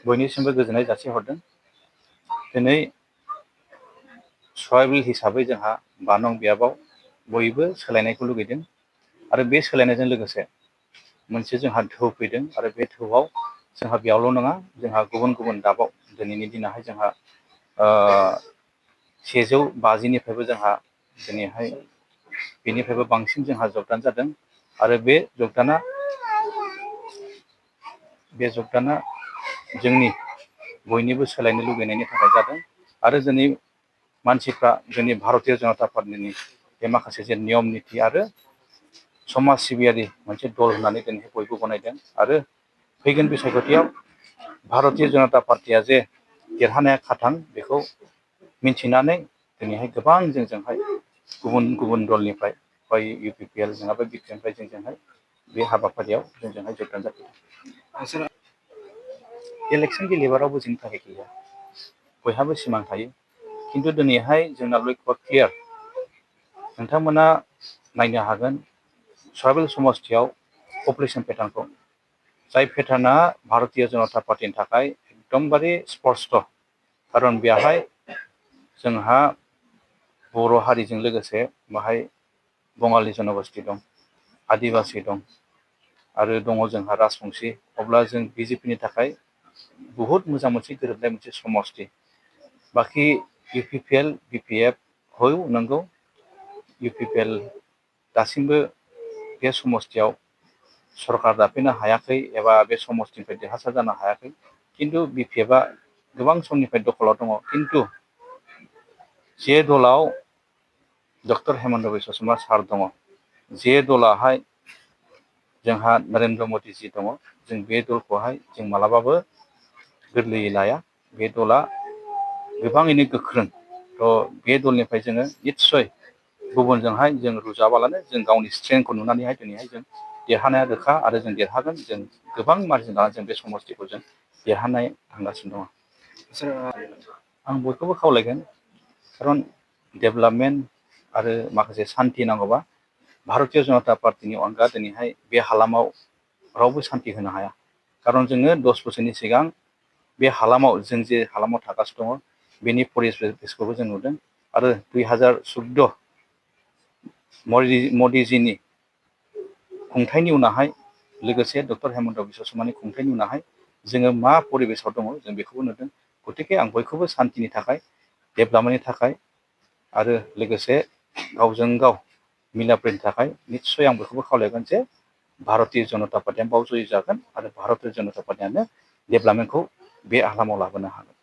बयनिसिमबो गोजोननाय जासिहरदों। दिनै ट्राइबेल हिसाबै जोंहा 5 नं बियाबाव बयबो सोलायनायखौ लुगैदों आरो बे सोलायनायजों लोगोसे मोनसे जोंहा धौ फैदों आरो बे धौआव जोंहा बेयावल' नङा, जोंहा गुबुन गुबुन दाबाव दिनैनि दिनावहाय जोंहा 150निफ्रायबो जोंहा दिनैहाय बेनिफ्रायबो बांसिन जोंहा जगदान जादों आरो बे जगदाना जोंनि बयनिबो सोलायनो लुबैनायनि थाखाय जादों आरो जोंनि मानसिफ्रा जोंनि भारतीय जनता पार्टीनि बे माखासे जे नियम निथि आरो समाज सिबियारि मोनसे दल होननानै दिनै बयबो गनायदों आरो फैगोन बिसायख'थियाव भारतीय जनता पार्टीया जे देरहानाया खाथां बेखौ मिथिनानै दिनैहाय गोबां जोंजोंहाय गुबुन गुबुन दलनिफ्राय बा UPPL नङाबा BPNनिफ्राय जोंजोंहाय बे हाबाफारियाव जोंजोंहाय जगदान जाफैदों। इलेक्सन गेलेबा रावबो जोंनि थाखाय गैया, बयहाबो सिमां थायो, खिन्थु दिनैहाय जोंना लक्ष्यआ क्लियार। नोंथांमोना नायनो हागोन ट्राइबेल समष्टियाव पपुलेसन पेटार्नखौ, जाय पेटार्ना भारतीय जनता पार्टीनि थाखाय एकदमबारे स्पष्ट, खारन बेवहाय जोंहा बर' हारिजों लोगोसे बाहाय बङालि जनगोष्ठी दं, आदिबासि दं आरो दङ जोंहा राजबंसि। अब्ला जों BJPनि थाखाय बहुद मोजां मोनसे गोरोबनाय मोनसे समष्टि। बाखि UPPL BPF नंगौ, UPPL दासिमबो बे समष्टियाव सरकार दाफैनो हायाखै एबा बे समष्टिनिफ्राय देरहासार जानो हायाखै, खिन्थु BPFआ गोबां समनिफ्राय दखलाव दङ। खिन्थु जे दलाव डक्टर हेमन्त बिश्व शर्मा सार दङ, जे दलाहाय जोंहा नरेन्द्र मदिजी दङ, जों बे दलखौहाय जों मालाबाबो गोरलैयै लाया। बे दला गोबाङैनो गोख्रों। बे दलनिफ्राय जोङो निस्सय गुबुनजोंहाय जों रुजाबालानो जों गावनि स्ट्रेंथखौ नुनानैहाय दिनैहाय जों देरहानाया रोखा आरो जों देरहागोन। जों गोबां मार्जिन लानानै जों बे समष्टिखौ जों देरहानाय थांगासिनो दङ। आं बयखौबो खावलायगोन, खारन डेभेलपमेन्ट आरो माखासे सान्थि नांगौबा भारतीय जनता पार्टीनि अनगा दिनैहाय बे हालामाव रावबो सान्थि होनो हाया। खारन जोङो 10 बोसोरनि सिगां बे हालामाव जों जे हालामाव थागासिनो दङ बेनि परिबेसखौबो जों नुदों आरो 2014 मदिजीनि खुंथायनि उनावहाय लोगोसे डक्टर हेमन्त बिश्व शर्मानि खुंथायनि उनावहाय जोङो मा परिबेसाव दङ जों बेखौबो नुदों। गतिके आं बयखौबो सान्थिनि थाखाय, डेभेलपमेन्टनि थाखाय आरो लोगोसे गावजों गाव मिलाप्रितिनि थाखाय निस्सय आं बयखौबो खावलायगोन जे भारतीय जनता पार्टीया बाव जयी जागोन आरो भारतीय जनता पार्टीयानो डेभेलपमेन्टखौ बे हालामाव लाबोनो हागोन।